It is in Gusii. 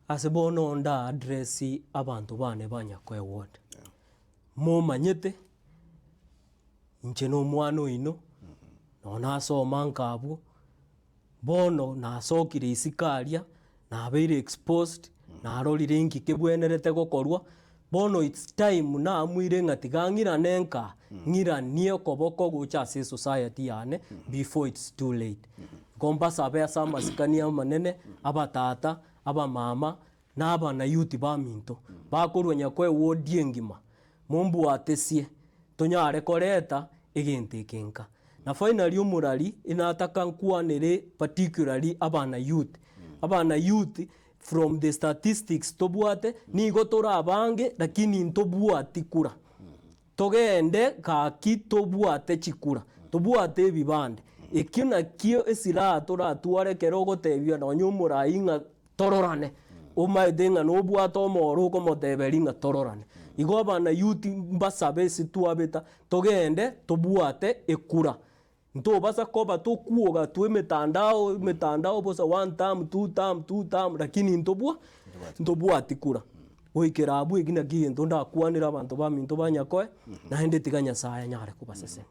Ase bono nda address abanto bane ba Nyakoe ward, momanyete inche na omwana oino, nonya nasoma nka abwo, bono nasokire isiko aria, nabeire exposed, narorire inki kebwenerete gokorwa, bono its time naamuire ng'a tiga ng'irane nka, ng'iranie okoboko gocha ase esociety yane before its too late. Igo mbasabe ase amasikani amanene, abatata, abamama, na abanayouth baminto, bakorwa nyakoe ward engima, mombwatesie, tonyare koreta egento eke nka. Na finally omorari, inataka nkwanere particularly abanayouth, abanayouth from the statistics tobwate, nigo tore abange lakini ntobwati kura. Togende gaki tobwate chikura, tobwate ebibande. Ekio nakio esilaha toratware ekero ogotebia nonye omorai ng'a tororane, omaete ng'a nobwate omoro okomoteberia ng'a tororane. Igo abana youth mbasabe ase twabeta, togende tobwate ekura. Ntobasa koba tokwoga twa emetandao, emetandao bosa one term, two term, two term, lakini ntobwa ntobwati kura. Goikera abwo eki naki egento ndakwanere abanto baminto ba Nyakoe, naende tiga Nyasaye anyare kobasesenia.